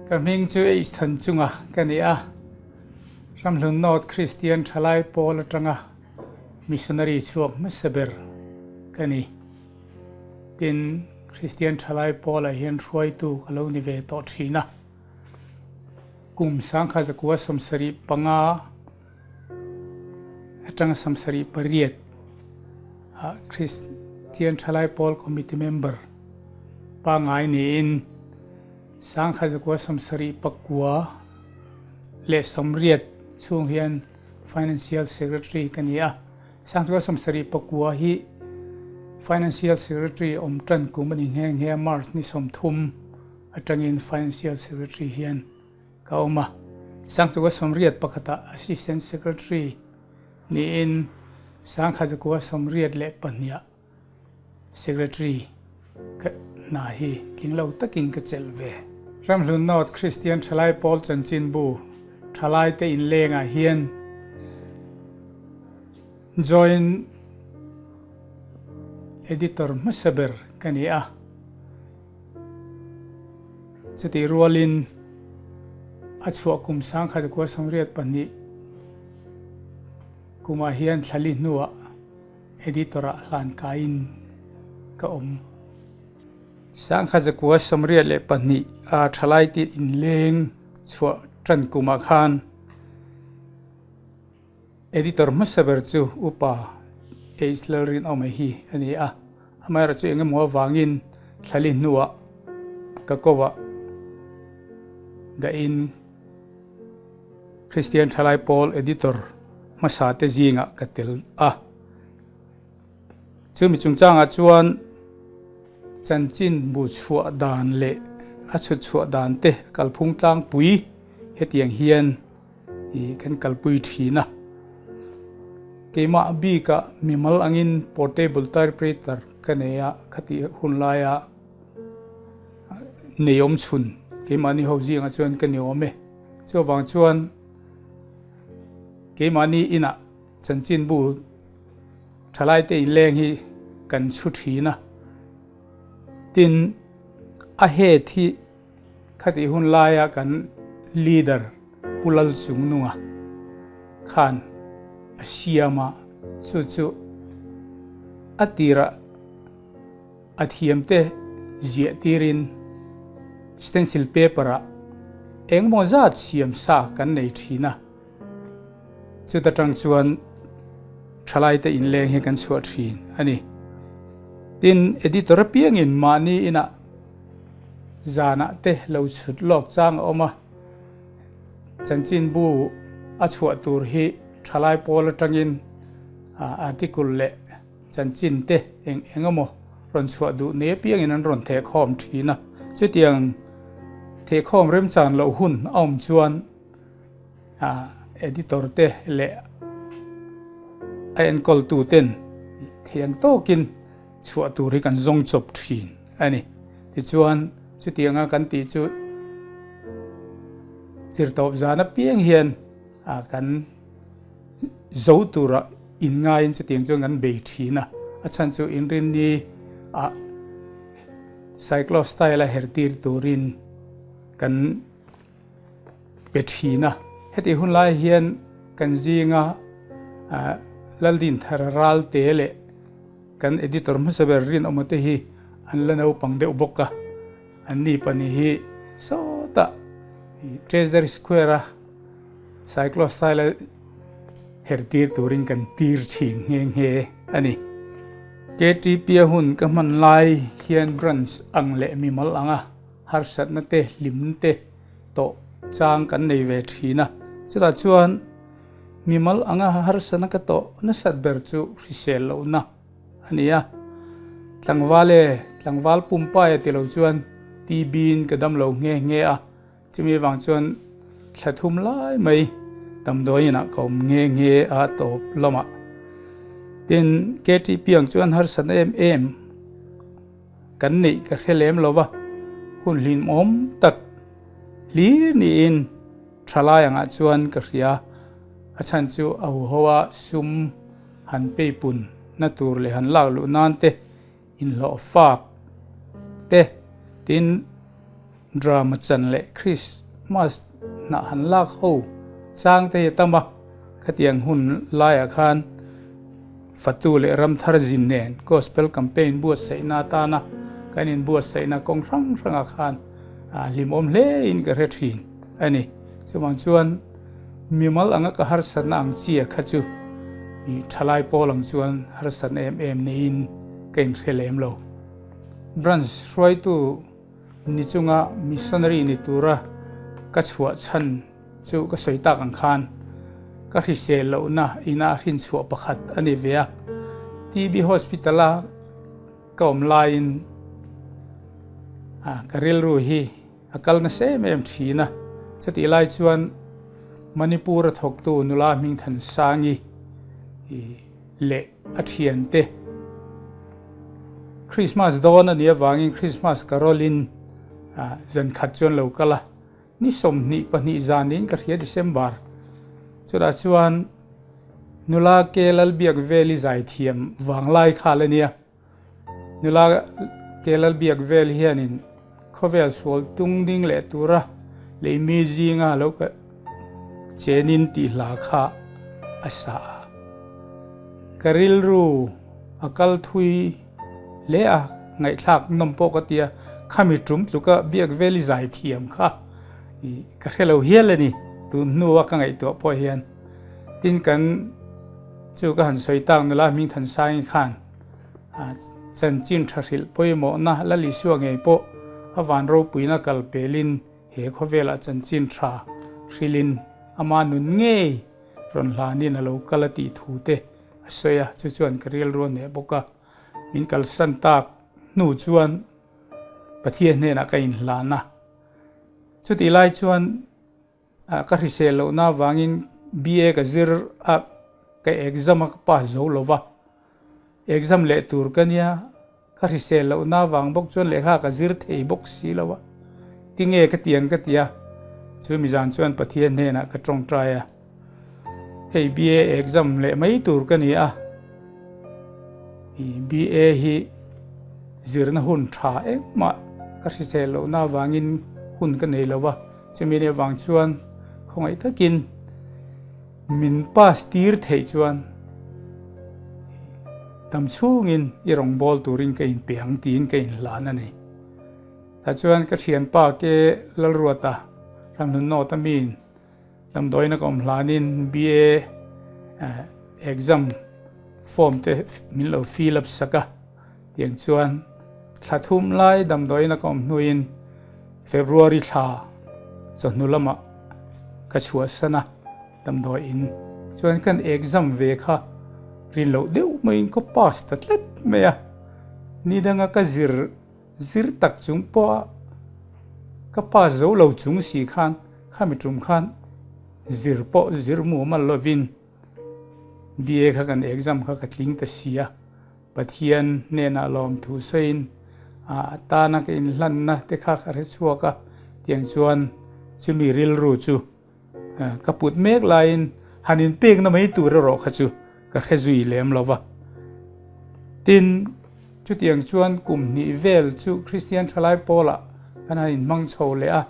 Ka hming chu Eis Thanchunga ka ni a, Ramhlun North Kristian Thalai Pawl atanga Missionary chhuak hmasa ber ka ni. Tin, Kristian Thalai Pawlah hian hruaitu ka lo ni ve tawh thin a. Kum 1975 atanga 78 ah Kristian Thalai Pawl Committee member pangngai niin 1979 leh 80 chhung hian Financial Secretary ka ni a. 1979 hi Financial Secretary awm tan kum a ni nghe nghe a, March ni 30 atangin Financial Secretary hian ka awm a. 1981 ah Assistant Secretary niin 1982 ah Secretary ka hna hi tling lo takin ka chelh ve. Ramhlun North Kristian Thalai Pawl Chanchinbu Thalai te inlengah hian Joint Editor hmasa ber ka ni a. Chutih rualin a chhuah kum 1982 kumah hian thlali hnuah Editor-ah hlan kaiin ka awm. 1982 a thalai tih inleng chhuah tan kumah khan Editor hmasa ber chu Upa H. Lalrinawma hi a ni a. Amaherawhchu eng emaw avangin thlali hnuah ka ko-ah dahin Kristian Thalai Pawl Editor hmasa te zingah ka tel a. Chumi chungchangah chuan chanchin bu chhuah dan leh a chhut chhuah dan te kalphung tlangpui hetiang hian kan kalpui thin a. Keimah bikah mimal angin portable typewriter ka nei a, khatih hun laia nei awm chhun keimahni ho zingah chuan ka ni awm e. Chuvang chuan keimahni inah chanchinbu thalaite inleng hi kan chhu thin a. Tin, a head hi khatih hun laia kan leader Pu Lalchungnunga khan a siam a, chu chu a tirah A thiamte ziah tirin stencil paper ah engmaw zat siam sa kan nei thin a, chuta tang chuan thalaite inleng hi kan chhuah thin a ni. Tin, editor apiangin mahni inah zanah te lo chhut lawk chang a awm a, chanchinbu a chhuah tur hi thalai pawl atangin article leh Chanchin te eng eng emaw rawn chhuah duh nei apiangin an rawn thehkhawm thin a, chutiang thehkhawm remchan loh hun a awm chuan editor te leh a enkawltu ten thiang tawkin chhuah tur hi kan zawng chawp thin a ni. Tichuan chutianga kan tih chu zirtawp zan apiang hian kan zo tura inngaiin chutiang chuan kan bei thin a, a chhan chu inrinni ah cyclostyle a her tir turin kan pe thin a, hetih hun lai hian kan zinga Laldinthara Ralte leh kan editor hmasa ber Rinawma te hi an la naupang deuh bawk a, an ni pahnih hi sawtah Treasury Square a Cyclostyle a her tir turin kan tir thin nghe nghe a ni. KTP a hun ka hman lai hian branch ang leh mimal anga harsatna te hlim te tawh chang kan nei ve thin a. Chutah chuan mimal anga harsatna ka tawh nasat ber chu hrisel lohna a ni a. Tlangval e, tlangval pumpai a ti lo chuan TB in ka dam lo nghe nghe a. Chumi vang chuan thla thum lai mai damdawi inah ka awm nghe nghe a tawp lamah. Tin, KTP ang chuan harsatna em em kan neih ka hre lem lo va, hun hlimawm tak hlir niin thalai angah chuan ka hria. A chhan chu a huho a sum han peipun na tur leh han lak luh nan te inhlawh fak te, tin. Drama chan leh Christmas hnah han lak ho chang te hi a tam a, khatiang hun laiah khan Fatu leh Ramthar zin nen Gospel Campaign buatsaihna atana kan inbuatsaihna kawng hrang hrangah khan hlimawm hlein ka hre thin a ni. Chuvang chuan mimal anga ka harsatna ang chia kha chu thalai pawl ang chuan harsatna em em neiin ka inhre lem lo. Branch hruaitu ni chunga missionary ni tura ka chhuah chhan chu ka sawi tak ang khan ka hrisel lohna ina a hrinchhuah pakhat a ni ve a. TB Hospital a ka awm laiin ka rilru hi a kal nasa em em thin a. Chutih lai chuan Manipur a thawktu nula Hmingthansangi leh a thiante Christmas dawn a nih avangin Christmas carol in zan khat chuan lo kal a, ni 22 zan in ka hria December chutah chuan nula ke Lalbiak vel i zai thiam vang lai khal a nia. Nula ke Lalbiak vel hianin khawvel sual tung ding leh tura lei mi zinga lo ka chenin tih hla kha a sa a. Ka rilru a kal thui hle a, ngaihthlak nawm pawh ka ti a, khami tum tluka biak vel i zai thiam kha ka hre lo hial a ni, tun hnua ka ngaihtuah pawh hian. Tin kan chu ka han sawi tak nula Hmingthansangi khan chanchin tha hrilh pawimawhna Lal Isua ngei pawh a van ropuina kal pelin he khawvelah chanchin tha hrilhin ama nun ngei rawn hlanin a lo kal a tih thu te a sawi a, chu chuan ka rilru a hneh bawk a, min kalsan tak hnu chuan Pathian hnenah ka inhlan a, chutih lai chuan Ka hrisel lohna avangin BA ka zir a, ka exam a ka pass zo lo va. Exam leh tur ka nia, ka hrisel lohna avang bawk chuan lehkha ka zir thei bawk si lo a. Tinge ka ti ang ka ti a, chu mizan chuan Pathian hnenah ka tawngtai a. Hei BA exam leh mai tur ka ni a, BA hi zirna hun tha engmah ka hrisel lohna avangin hun ka nei lo va. Chumi leh vang chuan khawngaih takin min pass tir theih chuan dam chhungin i rawngbâwl turin ka inpe ang tiin ka inhlan a ni. Tah chuan ka thianpa ke Lalruata Ramhlun North a miin damdawiina ka awm hlanin BA exam form te min lo fill up sak a. Tiang chuan thla thum lai damdawiina ka awm hnuin February thla chawhnu lamah ka chhuahsan a, damdawiin chuan kan exam ve kha rin loh deuh maiin ka pass ta tlat mai a, ni danga ka zir zir tak chung pawha ka pass zo lo chung si khan khami tum khan zir pawh zir mumal lovin BA kha kan exam kha ka tling ta si a. Pathian hnenah lawmthu sawiin a tana ka inhlanna te kha ka hre chhuak a, tiang chuan chumi rilru chu ka put mek laiin han inpekna mai tur erawh kha chu ka hre zui lem lo va. Tin, chutiang chuan kum hnih vel chu Kristian Thalai Pawlah kan han inhmang chho leh a,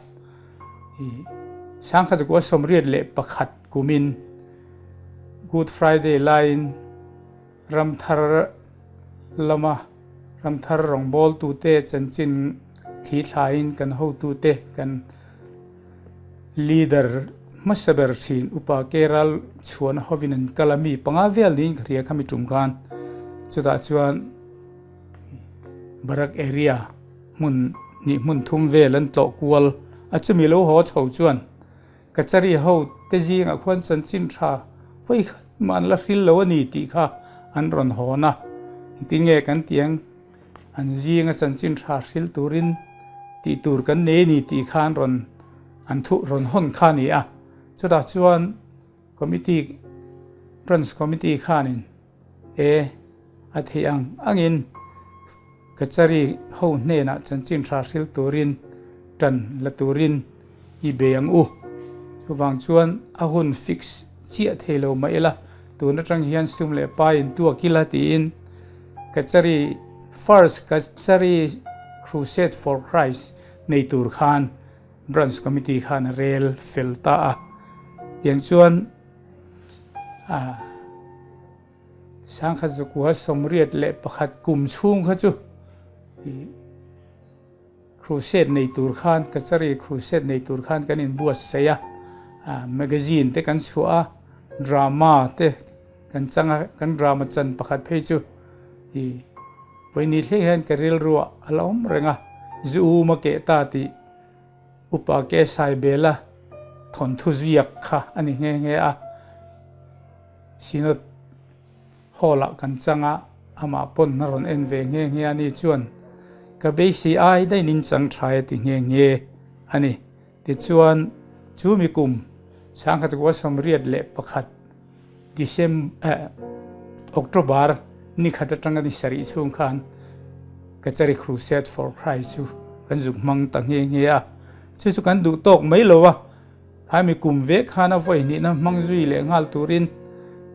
1981 kumin Good Friday laiin, Ramthar lama ramthar rawngbawltute chanchin thli thlaiin kan hotute kan leader hmasa ber thin Upa Keral chhuan hovin an kal a, mi panga vel niin ka hria khami tum khan chutah chuan Barak area hmun hnih hmun thum vel an tlawh kual a, chumi lo haw chho chuan Kachari ho te zingah khuan chanchin tha vawi khat mah an la hril lo a ni tih kha an rawn hawn a, engtin nge kan tih ang, an zinga chanchin tha hril turin tih tur kan nei a ni tih kha an rawn an thu rawn hawn kha a ni a, chutah chuan committee branch committee khanin E, a theih ang angin Kachari ho hnenah chanchin tha hril turin tan la turin i bei ang u. Chuvang chuan a hun fix chiah thei lo mah ila, tun atang hian sum leh pai in tuak ila tiin Kachari First Kachari Crusade for Christ. nei tur khan Branch Committee khan a rel fel ta a. Tiang chuan 1981 kum chhung kha chu Crusade nei tur khan, Kachari Crusade nei tur khan kan inbuatsaih a, magazine te kan chhuah a, drama te kan chang a, kan drama chan pakhat phei chu i pawini thleng hian ka rilruah a la awm reng a, zu um a keh ta tih Upa Ke Saibela thawnthu ziak kha a ni nghe nghe a, Synod Hall ah kan chang a, amah pawn a rawn en ve nghe nghe a ni chuan ka beisei ai daih in chang tha e ti nghe nghe a ni. Tichuan chu mi kum 1981 December eh October ni khat atanga ni sarih chhung khan Kachari Crusade for Christ chu kan zuk hmang ta nghe nghe a, chu chu kan duh tawk mai lo a. Khaimi kum vek khan a vawi hnihna hmang zui leh nghal turin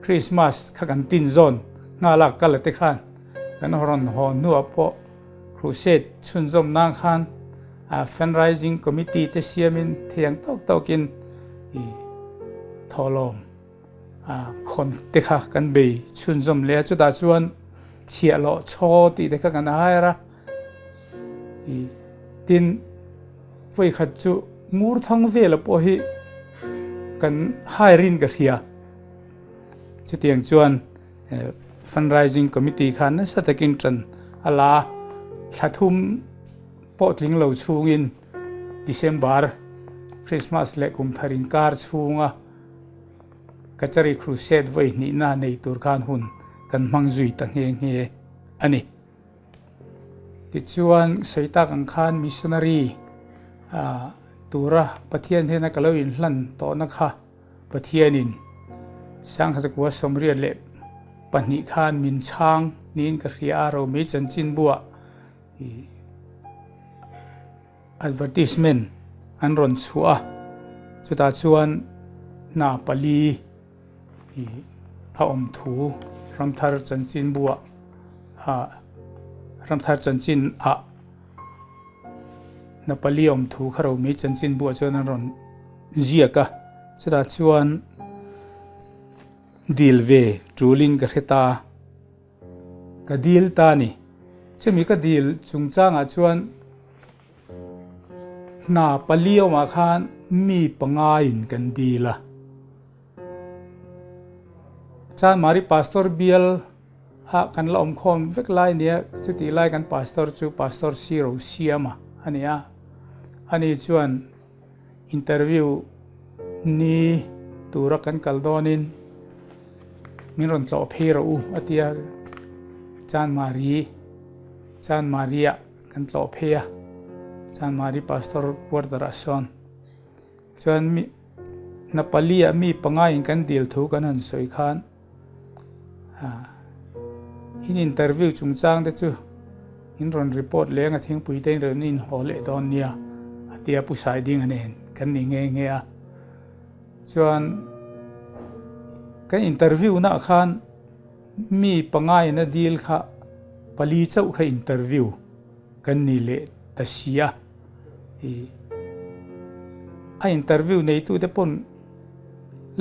Christmas kha kan tin zawn nghal a, kal te khan kan rawn haw hnuah pawh Crusade chhunzawm nan khan Fundraising Committee te siamin theiang tawk tawkin i thawhlawm khawn te kha kan bei chhunzawm leh a, chutah chuan chhiahhlawh chaw tih te kha kan hire a. I tin vawi khat chu ngur thang vela pawh hi kan hire in ka hria chutiang chuan fundraising committee khan nasa takin tan a la a thla thum pawh tling lo chhungin December Christmas leh kum thar inkar chhunga Kachari Crusade vawi hnihna nei tur khan hun kan hmang zui ta nghe nghe a ni. Tichuan, sawi tak ang khan missionary tura Pathian hnena ka lo inhlan tawhna kha Pathianin 1982 khan min chhang niin ka hria a, Romei chanchinbuah advertisement an rawn chhuah a, chutah chuan hna pali a awm thu Ramthar chanchinbuah Ramthar chanchin ah hna pali a awm thu kha Romei chanchinbuah chuan an rawn ziak a, chutah chuan dil ve tulin ka hre ta. Ka dil ta ni. Chumi ka dil chungchangah chuan hna pali awmah khan mi pangaiin kan dil a. Chanmari Pastor bial ah kan la awmkhawm vek lai nia, chutih lai kan Pastor chu Pastor Siro Siama a ni a. Ani chuan Interview ni tura kan kal dawnin min rawn tlawh phei rawh u a ti a, Chanmari, Chanmari-ah kan tlawh phei a, Chanmari Pastor quarter-ah sawn chuan mi hna pali-ah mi pangaiin kan dil thu kan han sawi khan In interview chungchang te chu in rawn report leng a thingpui te in rawn in haw leh dawn nia a tia Pu Saidinga nen kan ni nghe nghe a. Chuan kan interview nah khan mi pangai na dil kha pali chauh kha interview kan ni leh ta si a. A interview neitu te pawn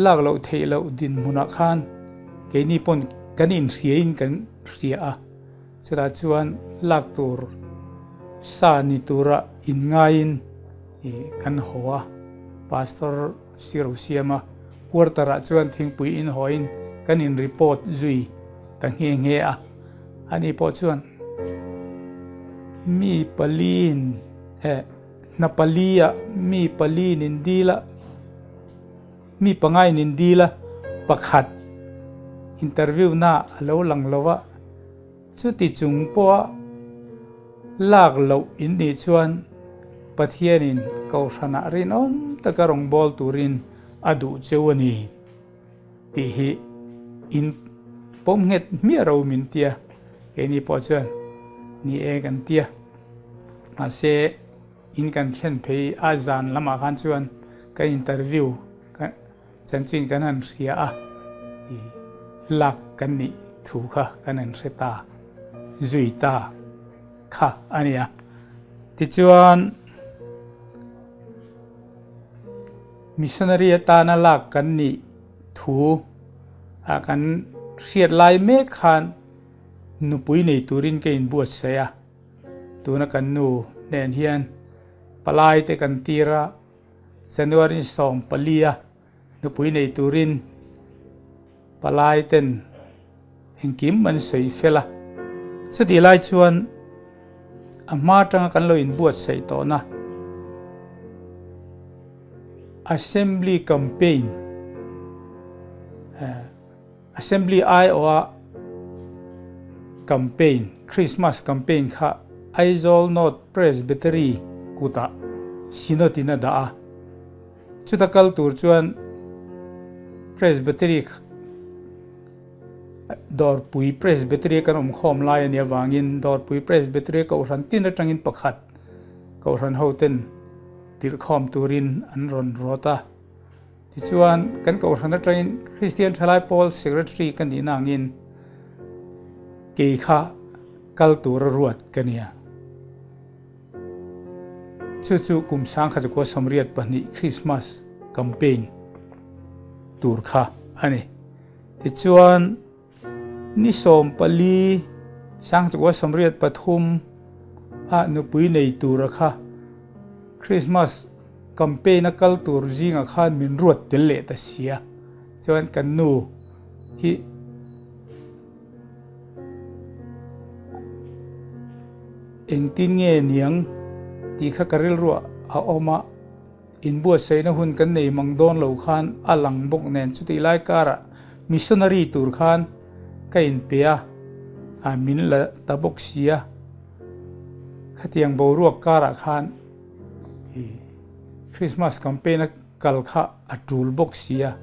lak loh theih loh dinhmunah khan keini pawn kan inhriain kan hria a, chutah chuan lak tur sa ni tura inngaiin kan haw a, Pastor Siro Siama quarter ah chuan thingpui inhawiin kan in report zui ta nghe nghe a, ani pawh chuan mi paliin eh hna pali ah mi paliin in dil a, mi pangaiin in dil a, pakhat interview na a lo lang lo a, chuti chung pawha lak loh in nih chuan Pathianin Kohhranah rinawm taka rawngbâwl turin a duh cheu a ni. Tih hi in pawm nghet hmiah ro min tia, keini pawh chuan ni e kan tia. Mahse in kan thlen phei a zan lamah khan chuan ka interview ka chanchin kan han hria a, i lak kan nih thu kha kan han hre ta zui ta kha a nia. Tichuan. Missionary atana lak kan nih thu a kan hriat lai mek khan nupui nei turin ka inbuatsaih a, tuna kan nu nen hian palai te kan tir a, January 14 a nupui nei turin palai ten engkim an sawi fel a. Chutih lai chuan a hma atanga kan lo inbuatsaih tawhna Assembly Campaign, Assembly aiawha Campaign, Christmas Campaign kha Aizawl North Presbytery kutah Synod in a dah a. Chuta kal tur chuan Presbytery Dawrpui Presbytery kan awm khawm lai a nih avangin Dawrpui Presbytery Kohhran tin atangin pakhat Kohhran hoten tirhkhawm turin an rawn rawt a. Tichuan, kan Kohhran atangin Kristian Thalai Pawl Secretary ka nihna angin kei kha kal tura ruat ka nia. Chu chu kum 1982 Christmas campaign tur kha a ni. Tichuan, ni 14, 1983 ah nupui nei tura kha Christmas campaign a kal tur zingah khan min ruat tel leh ta sia. Chuan kan nu hi Engtin nge niang tih kha ka rilruah a awm a, inbuatsaihna hun kan nei mang dawn lo khan a lang bawk nen chutih lai karah missionary tur khan ka inpe a, a min la ta bawk si a, khatiang boruak karah khan Christmas campaign a kal kha a tul bawk si a,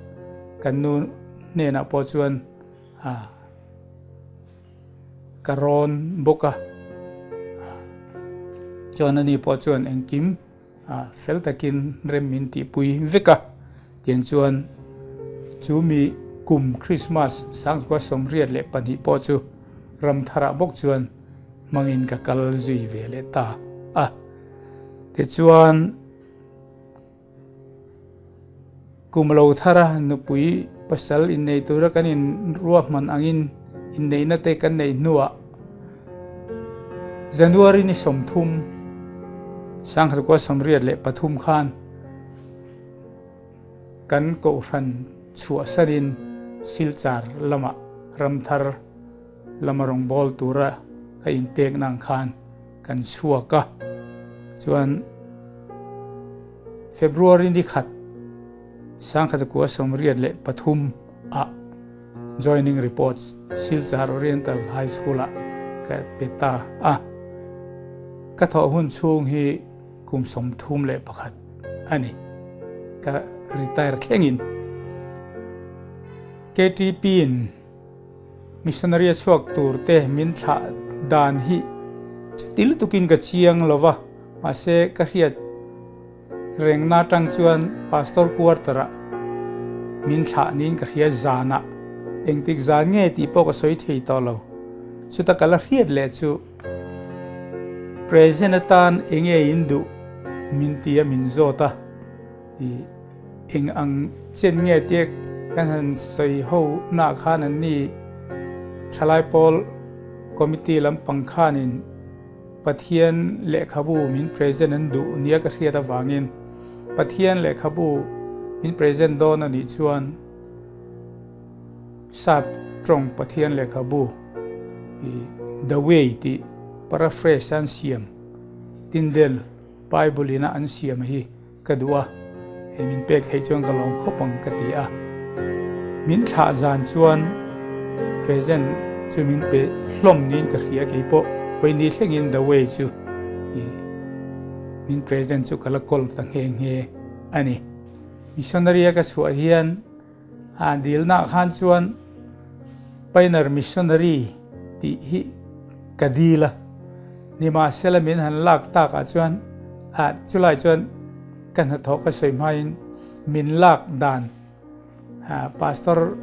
kan nu hnenah pawh chuan a. Ka rawn bawk a, chuan ani pawh chuan engkim fel takin rem min tihpui vek a, tiang chuan chu mi kum Christmas 1982 pawh chu ram tharah bawk chuan hmangin ka kal zui ve leh ta a, tichuan. Kum lo thara nupui pasal innei tura kan in ruahman angin inneihna te kan neih hnuah January ni 30, 1983 khan kan Kohhran chhuahsanin Silchar lamah ramthar lama rawngbâwl tura ka inpekna ang khan kan chhuak a, chuan February ni khat 1983 ah joining report Silchar Oriental High School ah ka pe ta a, ka thawh hun chhung hi kum 31 a ni, ka retire thlengin. KTP in Missionary a chhuak tur te min thlah dan hi chuti lutukin ka chiang lo va, mahse ka hriat rengna atang chuan Pastor quarter ah min thlah niin ka hria zanah engtik zan nge tih pawh ka sawi thei tawh lo. Chuta ka la hriat leh chu present atan enge in duh min ti a min zawt a. Eng ang chen nge tia kan han sawi ho nah khan an ni thalai pawl committee lampang khanin Pathian lehkhabu min present an duh nia ka hriat avangin Pathian lehkhabu min present dawn a nih chuan Sap tawng Pathian lehkhabu The Way tih paraphrase an siam Tyndale Bible ina an siam hi Ka duh a, hei min pek theih chuan ka lawm khawp ang ka ti a. Min thlah zan chuan present chu min pe hlawm niin ka hria keipawh vawiin thlengin the way chu min present chu ka la kawl ta nghe nghe a ni. Missionary a ka chhuah hian a dilna khan chuan Pioneer Missionary tih hi ka dil a, nimahsela min han lak takah chuan ah chulai chuan ka hnathawh ka sawi hmain min lak dan Pastor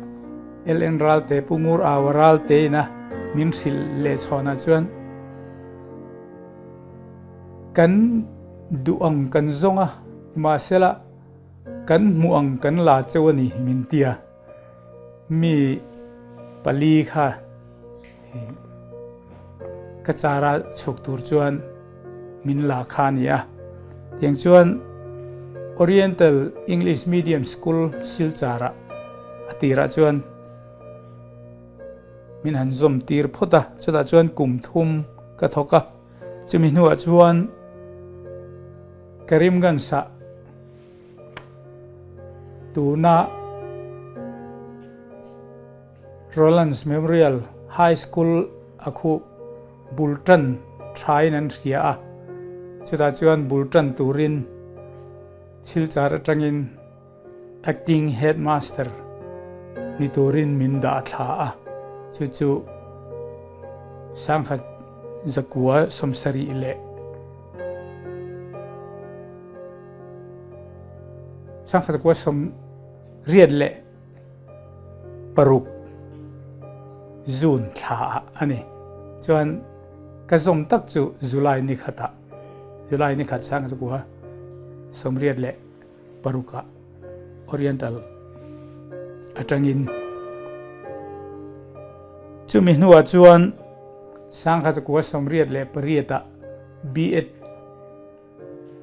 LN Ralte Pu Ngur Aua Ralte ina min hrilh leh chhawnah chuan kan duh ang kan zawng a, nimahsela. Kan hmuh ang kan la cheu a ni min tia mi pali kha ka chara chhuk tur chuan min la kha a ni a. Tiang chuan Oriental English Medium School Silchar-ah a tirah chuan min han zawm tir phawt a, chutah chuan kum thum ka thawk a. Chumi hnuah chuan Karimganj-ah tuna Rollins Memorial High School a khuh bul tan thain an hria a, chutah chuan bul tan turin Silchar atangin Acting Headmaster ni turin min dah thla a, chu chu sangkhat zakua 70 leh 1986 June thla ah a ni. Chuan ka zawm tak chu July ni khatah, July ni khat 1986 ah Oriental atangin chumi hnuah chuan 1998 ah B.Ed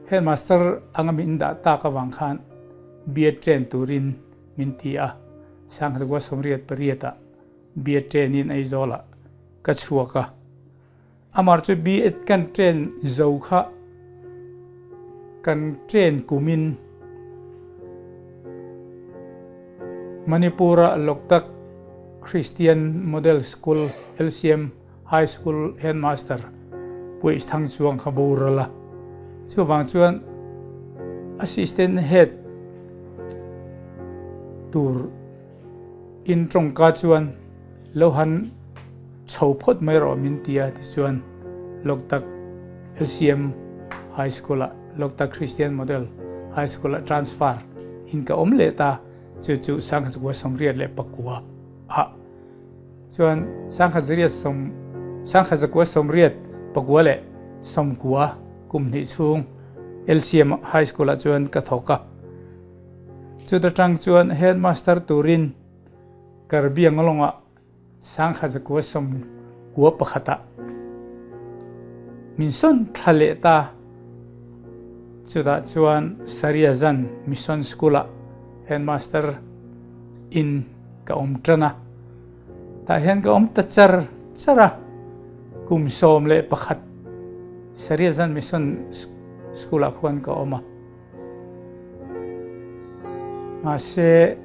Headmaster anga min dah tak avang khan B.Ed train turin min ti a, 1998 ah B.Ed train in Aizawl ah ka chhuak a. Amar chu B.Ed kan train zo kha kan train kumin Manipur ah Loktak Christian Model School, LCM, High School Headmaster Puih Thang Chuang kha boral a, chuvang chuan Assistant Head tur in tawngka chuan lo han chho phawt mai rawh min ti a tichuan Loktak LCM High School ah Loktak Christian Model High School ah transfer in ka awm leh ta, chu chu 1989 ah. Chuan 1989 kum hnih chhung LCM High School ah chuan ka thawk a. Chuta tang chuan Headmaster turin Karbianglong ah 1991 ah min sawn thla leh ta. Chutah chuan Sariazan Mission School ah Headmaster in ka awm tan a, tah hian ka awm ta char char a, kum 11 Sariazan Mission School ah khuan ka awm a, mahse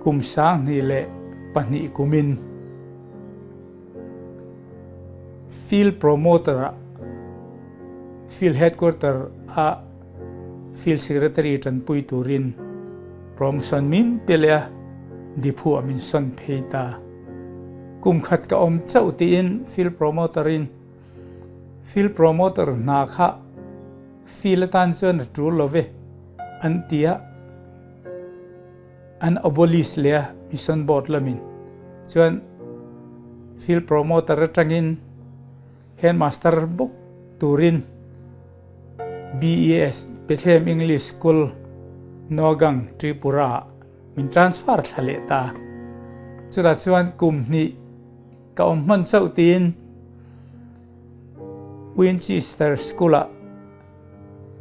kum 2002 kumin Field Promoter ah Field Headquarter ah Field Secretary tanpui turin promotion min pe leh a, diphu ah min sawn phei ta. Kum khat ka awm chauh tiin Field Promoter in Field Promoter hna kha field atan chuan a tul lo ve an ti a, an abolish leh a Mission Board lamin chuan Field Promoter atangin Headmaster bawk turin BES, Bethlehem English School, Noagang, Tripura ah min transfer thla leh ta. Chutah chuan kum hnih ka awm hman chauh tiin Winchester School ah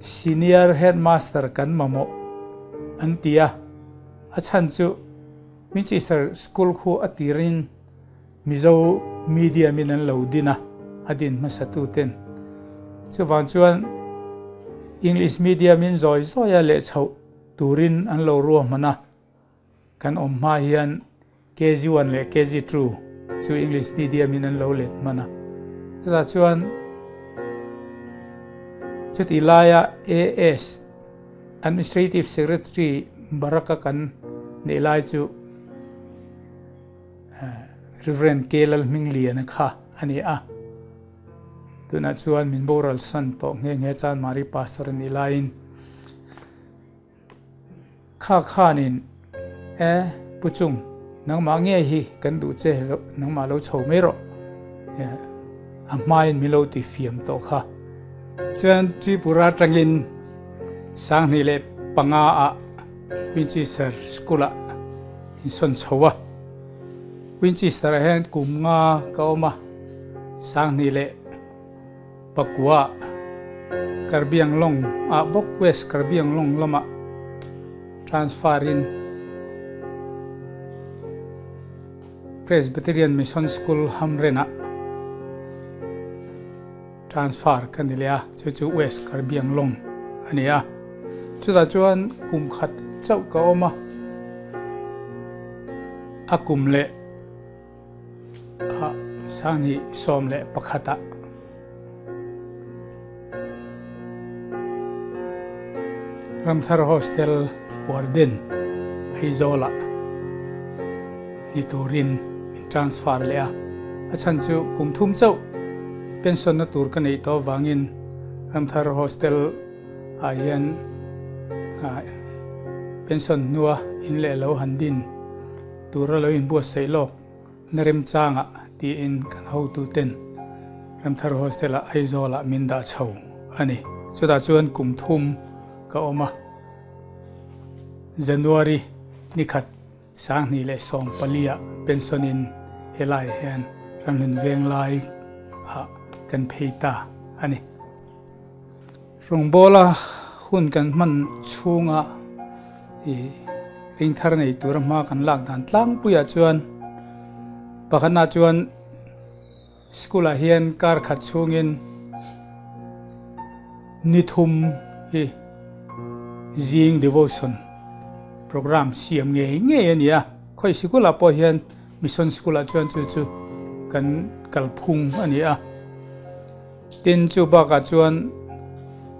Senior Headmaster kan mamawh an ti a, a chhan chu Winchester School khu a tirin Mizo medium in an lo din a, a din hmasa tu ten. Chuvang chuan English medium in zawi zawi a leh chhoh turin an lo ruahman a, kan awm hma hian KG one leh KG two chu English medium in an lo let hman a. Chutah chuan chutih laia AS, Administrative Secretary, Baraka kan neih lai chu, Rev. K. Lalhmingliana kha a ni a, tunah chuan min boral san tawh nghe nghe Chanmari Pastor a nih laiin kha khanin e Pu Chung nangmah nge hi kan duh che nangmah lo chho mai rawh a hmain min lo ti fiam tawh kha. Chuan Tripura atangin 2005 ah. Winchester School-ah min sawn chho a. Winchester-ah hian kum nga ka awm a, Sanghnih leh Pakua Karbianglong ah bawk West Karbianglong lamah transfer in Presbyterian Mission School Hamren ah transfer ka ni leh a, chu chu West Karbianglong a ni a. Chutah chuan kum khat chauh ka awm a, a kum leh ah Sanghnih 11 ah Ramthar Hostel Warden Aizawl ah ni turin min transfer leh a, a chhan chu kum thum chauh pension na tur ka neih tawh avangin Ramthar Hostel ah hian pension hnua in leh lo han din tura lo inbuatsaih lawk na remchangah tiin kan hotuten Ramthar Hostel ah Aizawl ah min dah chho a ni. Chutah chuan kum thum ka awm a, January ni khat 2014 ah pension in helai hian Ramhlun Venglai ah kan phei ta a ni. Rawngbawla hun kan hman chhunga i ringthar nei tura hma kan lak dan tlangpuiah chuan pakhatna chuan school ah hian kar khat chhungin ni thum hi zing devotion program siam ngei ngei a ni a, khawi sikul ah pawh hian mission school ah chuan chu chu kan kalphung a ni a. Tin, chu bakah chuan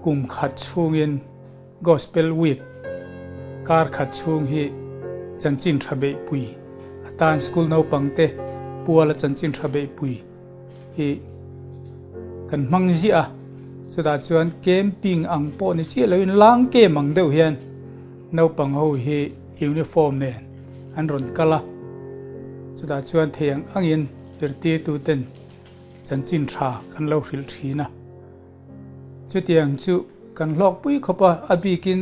kum khat chhungin Gospel Week kar khat chhung hi chanchin tha beihpui atan school naupangte puala chanchin tha beihpui hi kan hmang ziah a. Chutah chuan camping ang pawh ni chiah loin lang camp ang deuh hian naupang ho hi uniform nen an rawn kal a. Chutah chuan thei ang angin zirtirtuten Chanchin tha kan lo hrilh thin a, chutiang chu kan hlawkpui khawp a, a bikin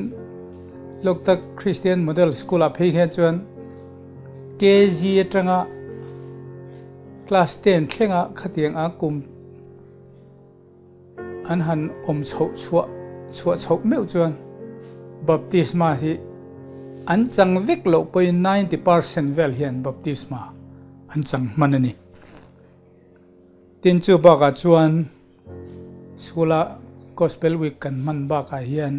Loktak Christian Model School ah phei hian chuan KG atanga class ten thlenga khatiang a kum an han awm chhoh chhuah chhuah chhoh meuh chuan baptisma hi an chang vek loh pawhin 90% vel hian baptisma an chang hman a ni. Tin chu bakah chuan school a Gospel Week kan hman bakah hian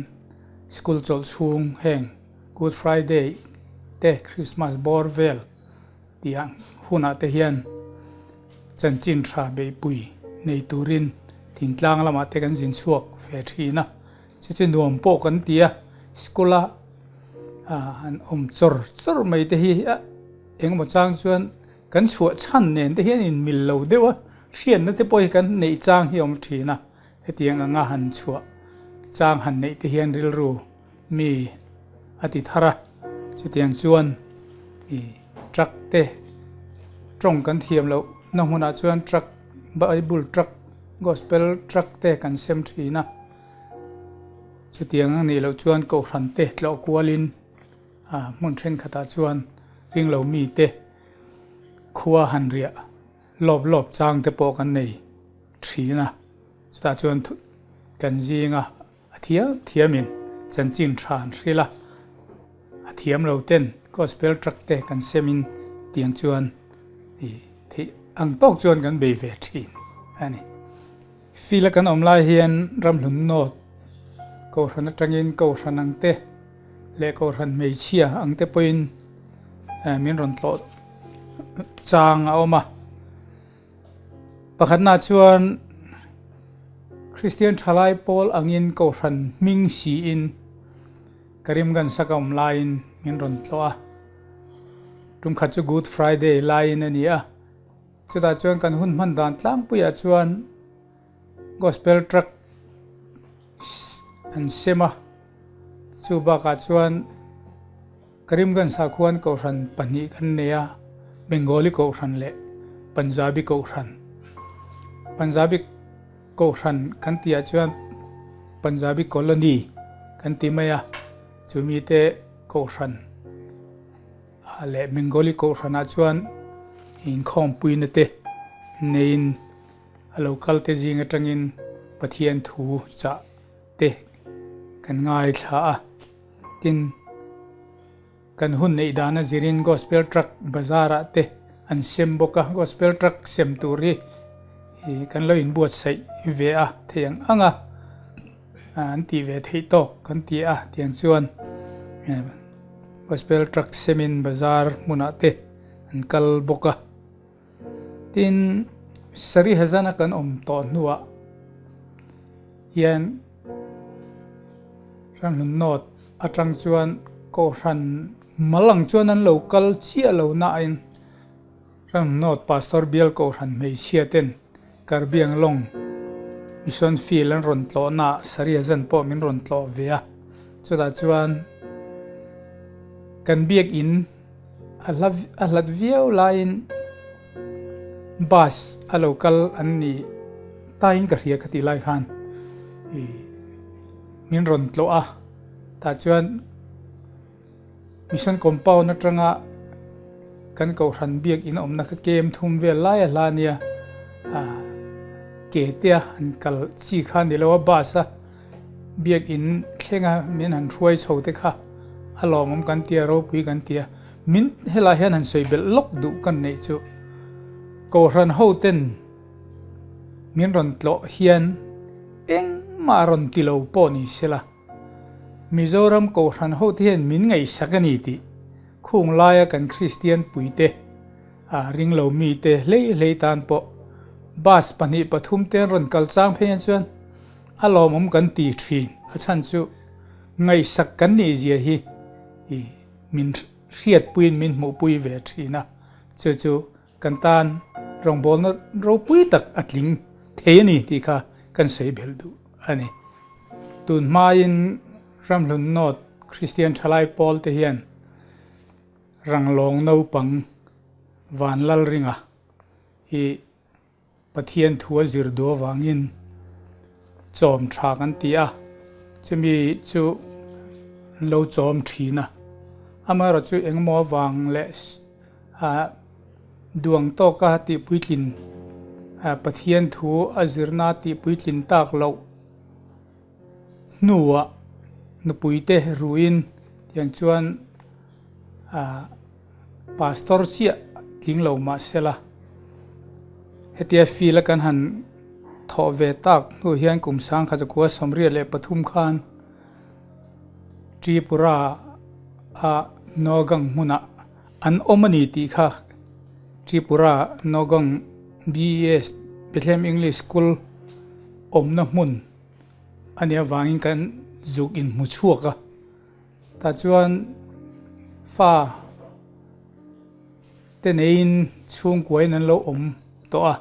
school chawlh chhung heng Good Friday te Christmas bawr vel tih ang hunah te hian chanchin tha beihpui nei turin thingtlang lamah te kan zin chhuak ve thin a, chu chu nuam pawh kan ti a, school a han awm chawr chawr mai te hi engemaw chang chuan Kan chhuah chhan nen te hian inmil lo deuh a, hriatna te pawh hi kan neih chang hi a awm thin a, hetiang anga han chhuah chang han neih te hian rilru mi a ti thar a, chutiang chuan i truck te tawng kan thiam loh na hmunah chuan truck bible truck gospel truck te kan sem thin a, chutiang a nih loh chuan kohhran te tlawh kualin. Hmun thenkhatah chuan ringlo mite khua han riah lawp lawp chang te pawh kan nei thin a, chutah chuan kan zinga a thiam thiamin chanchin tha an hrilh a, a thiam lo ten gospel tract te kan semin tiang chuan ih theih ang tawk chuan kan bei ve thin a ni. Field a kan awm lai hian ramhlun nawt kohhran atangin kohhran ang te leh kohhran hmeichhia ang te pawhin min rawn tlawh chang a awm a. Pakhatnaah chuan Kristian thalai pawl angin kohhran hming siin Karimganj a ka awm laiin min rawn tlawh a. Tumkhat chu Good Friday laiin a ni a. Chutah chuan kan hun hman dan tlangpuiah chuan Gospel tract an sem a, chu bakah chuan Karimganj ah khuan kohhran pahnih kan nei a, Bengali kohhran leh Punjabi kohhran. Punjabi kohhran kan tihah chuan Punjabi colony kan ti mai a, chumi te. Kohhran leh Bengali Kohhranah chuan inkhawmpuina te neiin a lo kal te zing atangin Pathian thu chah te kan ngaithla a. Tin, kan hun neih dana zirin Gospel Truck bazar-ah te an sem bawk a, Gospel Truck sem tur hi kan lo inbuatsaih ve a thei ang ang a, an tih ve theih tawk kan ti a, tiang chuan Gospel Truck semin bazar hmunah te an kal bawk a. Tin, Sarihazana kan awm tawh hnuah hian Ramhlun North atang chuan Kohhran mal ang chuan an lo kal chiah lo nain Ramhlun North Pastor Bial Kohhran hmeichhia ten Karbiang Lawng Mission Field an rawn tlawh naah Sarihazan pawh min rawn tlawh ve a, chutah chuan kan biakin A hla a hlat viau laiin bus a lo kal an ni tain ka hria ka tih lai khan ih min rawn tlawh a tah chuan mission compound atanga kan kohhran biak in awmna kha kem thum vel lai a hla ania ah ke te a an kal chi kha a ni lo a bus a. Biakinn thlenga min han hruai chho te kha a lawmawm kan tia, ropui kan tia. Min helai hian han sawi belh lawk duh kan neih chu Kohhran hoten min rawn tlawh hian engmah rawn ti lo pawh ni sela, Mizoram Kohhran hote hian min ngaihsak a ni tih khung laia kan Kristian puite a ringlo mite hlei hlei tan pawh bus pahnih pathum te an rawn kal chang phei ang chuan A lawmawm kan ti thin, a chhan chu ngaihsak kan nih zia hi min hriatpuiin min hmuhpui ve thin a, chu chu kan tan rawngbawlna ropui tak a tling thei a ni tih kha kan sawi belh duh a ni. Tun hmain Ramhlun North Kristian Thalai Pawl te hian Ranglawng naupang Vanlalringa hi Pathian thu a zir duh avangin chawm tha kan ti a, chumi chu an lo chawm thin a. Amaherawh chu engemaw avang leh ah duang tawka tihpuitlin ah Pathian thu a zirna tihpuitlin tak loh hnuah nupuite ruin tiang chuan ah Pastor chiah tling lo mah sela, hetia field a kan han thawh ve tak hnu hian kum sangkhat zakua 83 khan Tripura a Nogang hmunah an awm a ni tih kha Tripura Nogang BES Bethlehem English School awmna hmun a nih avangin kan zuk inhmu chhuak a. Tah chuan fa te neiin chhungkuain an lo awm tawh a,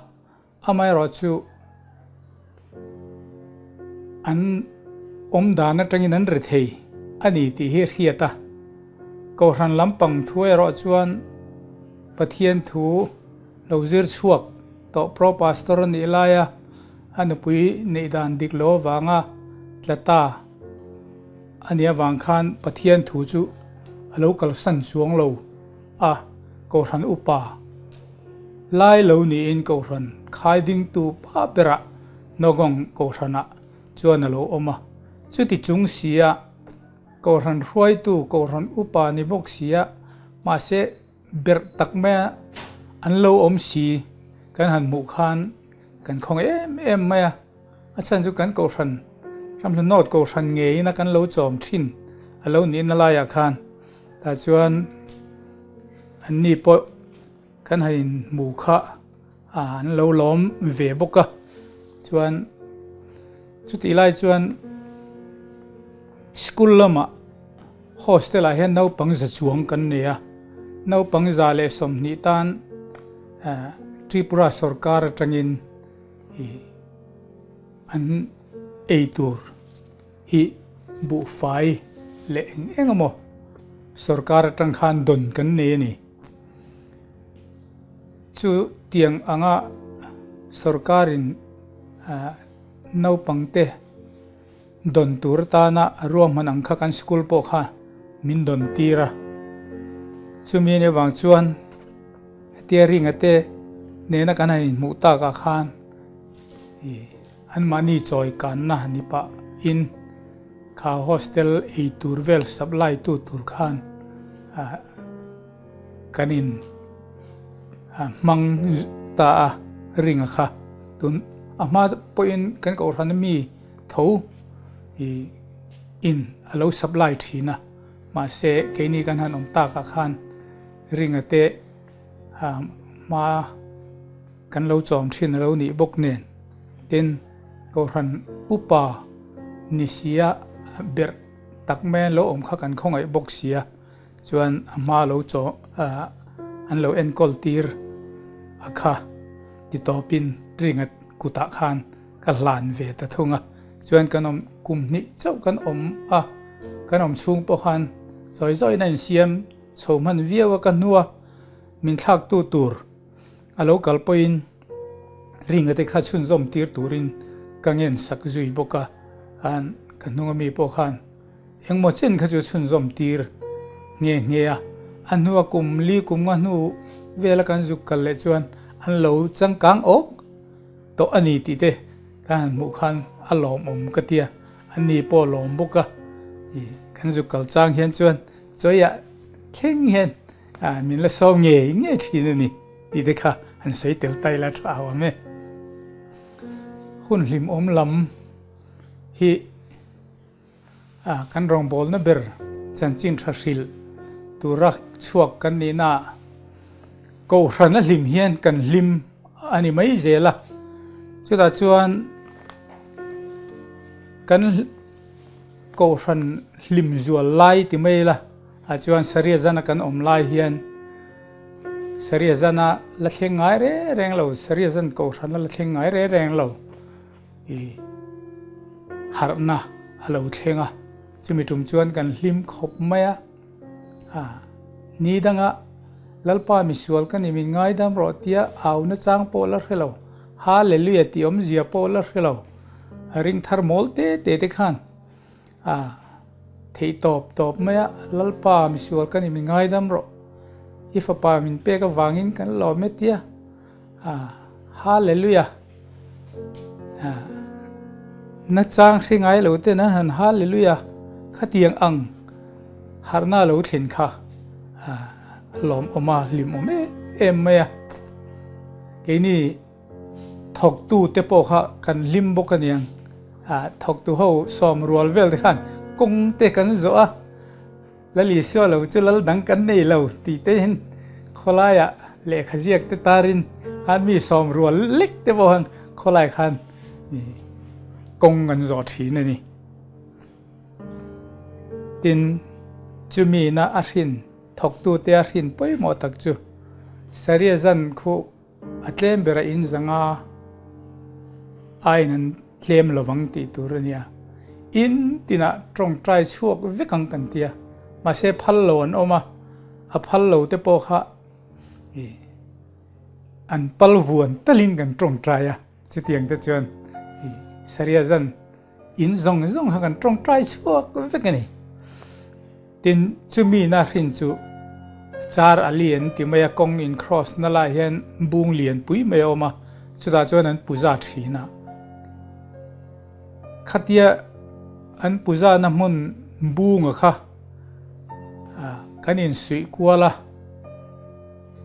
amaherawhchu an awm dan atangin an ri thei a ni tih hi a hriat a. Kohhran lampang thu erawh chuan Pathian thu lo zir chhuak tawh Pro Pastor a nih laia a nupui neih dan dik lo avanga tla ta. A nih avang khan Pathian thu chu a lo kalsan chuang lo a, Kohhran upa lai lo niin Kohhran khai dingtu pa berah Nogong Kohhranah chuan a lo awm a. Chuti chung sia Kohhran hruaitu Kohhran upa ni bawk sia mahse Berh tak maia an lo awm si kan han hmuh khan kan khawng em em mai a, a chhan chu kan kohhran Ramhla North kohhran ngeiin a kan lo chawm thin a lo nihna laiah khan tah chuan an ni pawh kan han inhmu kha an lo lawm ve bawk a, chuan chutih lai chuan school lamah. Hostel ah hian naupang za chuang kan nei a, naupang 120 tan Tripura sorkar atangin ih an ei tur hi buhfai leh eng eng emaw sorkar atang khan dawn kan nei a ni. Chu tiang anga sorkarin naupangte. Dawn tur atana a ruahman ang kha kan school pawh kha min dawn tir a. Chumi anih avang chuan hetia ringa te nena kan han inhmuh takah khan ih anmahni chawi kanna ni pah in kha hostel ei tur vel supply tu tur khan ah kan in hmang ta a ringa kha tun a hma pawhin kan kohhran ami tho ih in a lo supply thin a mahse keini kan han awm takah khan ringa te hma kan lo chawm thin a lo nih bawk nen tin kohhran upa ni sia berh tak mai an lo awm kha kan khawngaih bawk sia. Chuan a hma lo chaw an lo enkawl tir a kha ti tawpin ringa kutah khan ka hlan ve ta thung a. Chuan kan awm kum hnih chauh kan awm a, kan awm chhung pawh khan zawi zawiin a insiam chho hman viau a ka hnua min thlaktu tur a lo kal pawhin ringa te kha chhunzawm tir turin ka ngen sak zui bawk a, khan ka hnunga mi pawh khan Engmaw chen kha chu chhunzawm tir nghe nghe a, a hnua kum li kum nga hnu vela kan zuk kal leh chuan an lo changkang awk tawh a ni tih te kan han hmuh khan a lawmawm ka tia, an ni pawh a lawm bawk a, kan zuk kal chang hian chuan chawiah thleng hian min la sawm ngei ngei thin a ni tih te kha han sawi tel ta ila tha awm e. Hun hlimawm lam hi. A, kan rawngbawlna ber chanchin tha hrilh tura chhuak kan nihna ah Kohhran a hlim hian kan hlim a ni mai zel a, chutah chuan kan Kohhran hlim zual lai ti mai ila ah chuan Saria zana kan awm lai hian Saria zana la thleng ngai reng reng lo, Saria zan Kohhran a la thleng ngai reng reng lo. I harhna a lo thleng a, chumi tum chuan kan hlim khawp mai a. A, ni danga Lalpa misual ka ni min ngaidam rawh tia auna chang pawh la hre lo, Hallelujah tih awmzia pawh la hre lo, a ring thar mawl te te te khan a theih tawp tawp mai a, Lalpa misual ka ni min ngaidam rawh, i fapa min pek avangin kan lawm e tia. Hallelujah! Na chang hre ngai lo ten an han Hallelujah khatiang ang harhna lo thlen kha lawmawm a, hlimawm em em mai a. Keini thawktu te pawh kha kan hlim bawk a niang. Thawktu ho sawm rual vel te khan kawng te kan zawh a. Lal Isua lo chu lal dang kan nei lo tih tein khawlaiah lehkha ziak te tarin khan mi sawm rual lek te pawh khan khawlai khan kawng an zawh thin a ni. Tin, chumi na a hrin thawktute a hrin pawimawh tak chu Saria zan khu A tlem berah in zanga aiin an tlem lovang tih tur a nia. In tinah tawngtai chhuak vek ang kan tia. Mahse phal lo an awm a, a phal lo te pawh kha an pal vuan talin kan tawngtai a. Chutiang te chuan Saria zan In zawng zawng kha kan tawngtai chhuak vek a ni. Tin, chumi na hrin chu Char Ali an ti mai a, kawng in cross na lai hian bung lian pui mai a awm a, chutah chuan an puja thin a. Khatia an puja na hmun bunga kha kan insuih kual a,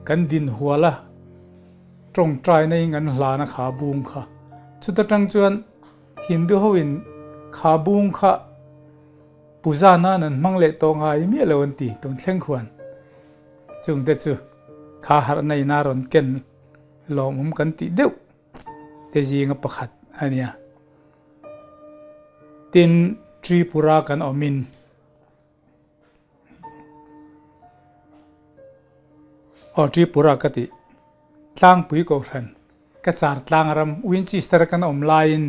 kan din hual a, tawngtaina in kan hlan a kha bung kha. Chuta tang chuan Hindu ho in kha bung kha puja nan an hmang leh tawh ngai miah lo an ti tun thleng khuan chung te chu kha harhna in a rawn ken lawmawm kan tih deuh te zinga pakhat a nia. Tin Tripura kan awm in Aw Tripura ka tih tlangpui kohhran ka char tlang ram Winchester kan awm laiin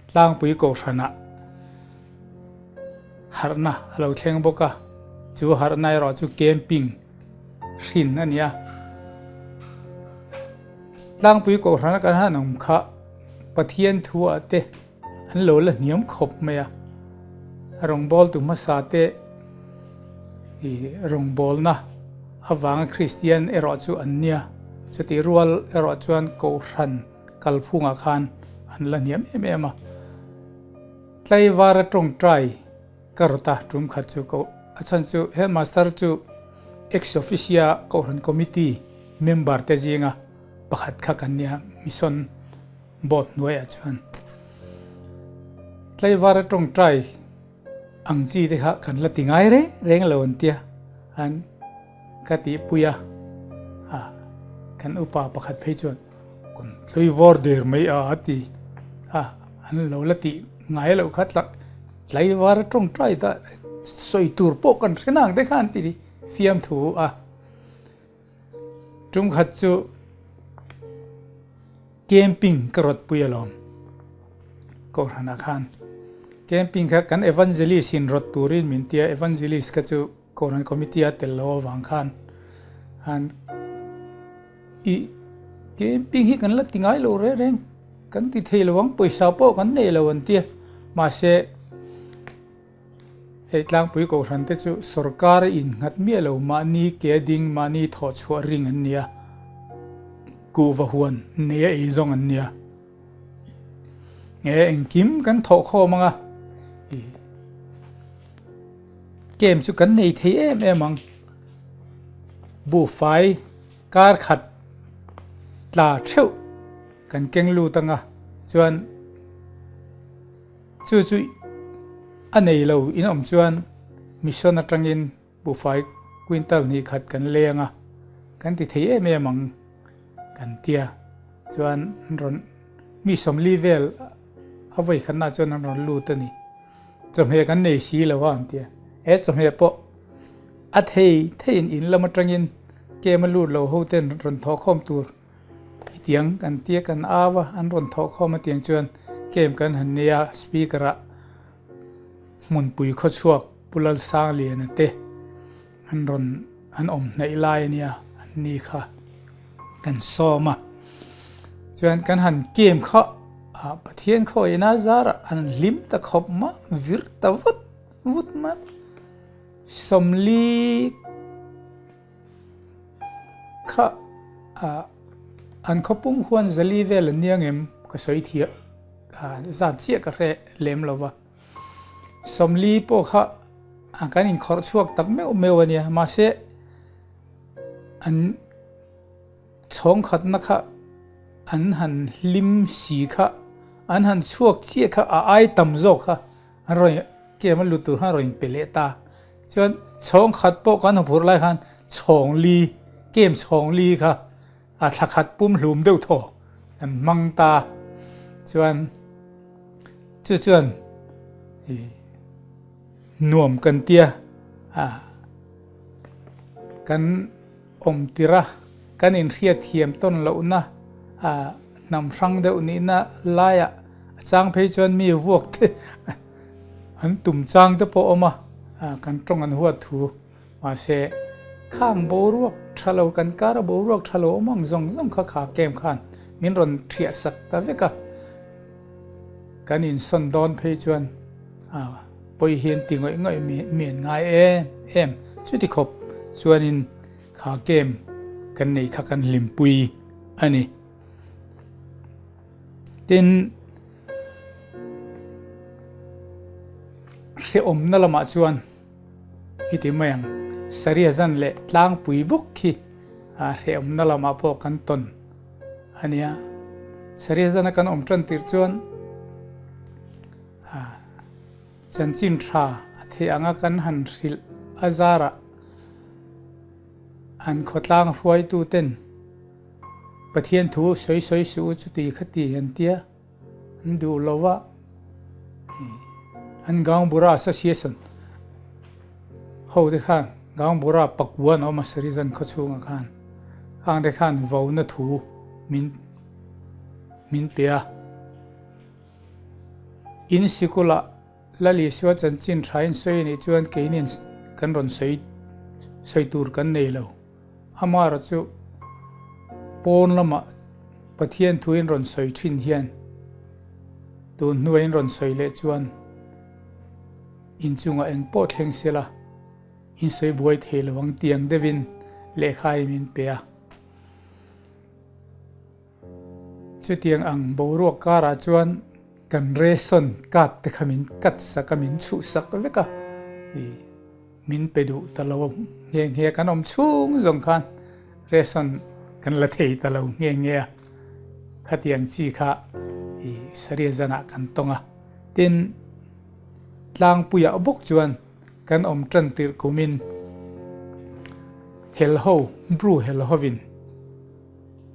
tlangpui kohhranah harhna a lo thleng bawk a, chu harhna erawh chu camping hrin a ni a. Tlangpui kohhrana kan han awm kha Pathian thu ah te An lo la hniam khawp mai a, rawngbawltu hmasa te I rawngbawlna avanga Kristian erawh chu an nia. Chutih rual erawh chuan Kohhran kalphungah khan an la hniam em em a. Tlaivara tawngtai ka rawt a, tum khat chu ko a chhan chu headmaster chu ex officio Kohhran Committee member te zinga pakhat kha kan nia Mission Board hnuaiah chuan Tlaivara tawngtai ang chi te kha kan la ti ngai reng reng lo an tia an ka tihpui a, ah kan upa pakhat phei chuan kan hlui vawr der mai a a ti a, an lo la tih ngai loh kha tla tlaivar a tawngtai ta sawi tur pawh kan hre nang te kha an ti fiamthu a. Tum khat chu camping ka rawt pui alawm Kohhranah khan camping kha kan evangelist in rawt turin min tia evangelist kha chu Kohhran committee a tel lo avang khan han i camping hi kan la ti ngai lo reng reng kan ti thei lo ang pawisa pawh kan nei lo an tia mahse Hei tlangpui kohhran te chu sorkar innghat miah lo mahni ke ding mahni thawh chhuah ring an nia, kuhva huan nei a ei zawng an nia. Nge engkim kan thawh khawm anga i game chu kan nei thei em em ang. Buhfai kar khat tla theuh kan keng lut anga chuan Chu chu a nei lo in awm chuan mission atangin buhfai quintal hnih khat kan leng a, kan ti thei em em ang kan tia. Chuan an rawn mi sawmli vel a vawi khatna chuan an rawn lut a ni. Chawhmeh kan nei si lo a an tia. He chawhmeh pawh a thei theiin in lam atangin kem a lut lo ho ten rawn thawhkhawm tur Hetiang kan tia kan au a, an rawn thawh khawm a tiang chuan camp kan han nei a, speaker ah hmunpui khawchhuak Pu Lalsangliana te an rawn an awm hnaih lai a nia, an ni kha kan sawm a. Chuan kan han camp kha ah Pathian khaw ina zarah an hlim ta khawp mah, vir ta vut vut mai, 40 Kha ah an khawpum huan zali vel an nia ngem ka sawi thiah zat chiah ka hre lem lo va. 40 pawh kha kan inkhawrh chhuak tak meuh meuh a nia mahse an chhawng khatna kha an han hlim si kha an han chhuak chiah kha a ai tam zawk kha an rawn kem a lut tur khan a rawn inpe leh ta. Chuan chhawng khat pawh kan hmuh lai khan chhawng li, kem chhawng li kha a thla khat pum hlum deuh thaw kan hmang ta. Chuan chu chuan nuam kan tia a kan awm tir a, kan inhriat thiam tawn lohna a hnam hrang deuh nihna laiah a chang phei chuan mi vuak te An tum chang te pawh awm a, kan tawng an huat thu. Mahse, khang boruak tha lo, kan kara boruak tha lo awm ang zawng zawng kha kha camp khan min rawn thiah sak ta vek a. Kan insawn dawn phei chuan pawi hi an ti ngawih ngawih mi an ngai em em. Chuti khawp chuanin kha camp kan nei kha kan hlimpui a ni. Tin, hrehawmna lamah chuan i ti mai ang, Saria zan leh tlangpui bawk khi hrehawmna lamah pawh kan tawn a nia. Saria zana kan awm tan tir chuan chanchin tha a theih anga kan han hrilh a zarah an khawtlang hruaituten Pathian thu sawi sawi suh u chuti kha ti an tia, an duh lo va, an Gaongbura Association ho te khan Gaongbura pakua an awm a Sarizan khaw chhungah khan khang te khan vona thu min min pe a. In sikulah Lal Isua chanchin tha in sawi anih chuan keinin kan rawn sawi sawi tur kan nei lo. Amaherawh chu pawn lamah Pathian thuin rawn sawi thin hian tun hnuaiin rawn sawi leh chuan inchungah eng pawh thleng sela. insawi buai thei lo ang tiang deuhin lehkha hi min pe a. Chutiang ang boruak karah chuan kan ration card te kha min cut sak a, min chhuh sak vek a, ih min pe duh ta lo nghe nghe kan awm chhung zawng khan ration kan la thei ta lo nghe nghe a, khatiang chi kha ih sarih zanah kan tawng a, tin tlangpuiah bawk chuan kan awm tan tirh kumin helho bru helhovin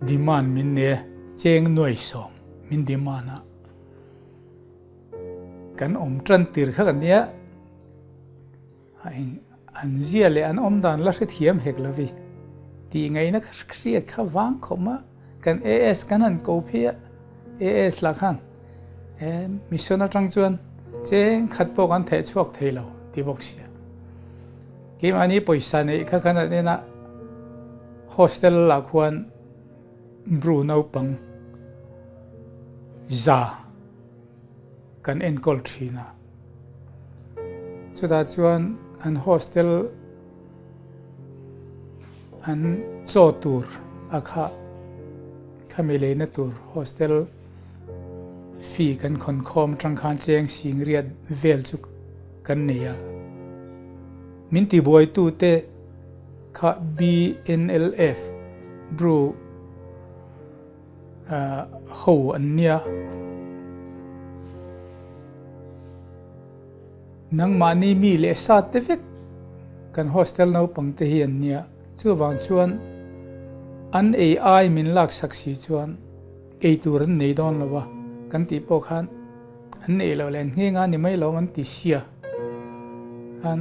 demand min nei a, cheng nuai sawm min demand a, kan awm tan tir kha kan nia, an zia leh an awm dan la hrethiam hek lovi tih ngaihna kha hriat kha vang khawp a, kan AS kan han ko phei a, AS lah khan e mission atang chuan cheng khat pawh kan theh chhuak thei lo ti bawk sia. Keimahni pawisa neih kha kan han en a, hostel lah khuan Bru naupang za kan enkawl thin a. Chutah chuan an hostel an chaw tur a kha khami leina tur hostel fee kan khawn khawm atang khan cheng sing riat vel chu kan nei a. Min tibuaitute kha BNLF Bru ho an nia. Nangmahni mi leh sa te vek kan hostel naupang te hi an nia. Chuvang chuan an ei ai min laksak si chuan ei tur an nei dawn lo a kan tih pawh khan an neih loh leh an ngheng a ni mai lo an ti sia. Khan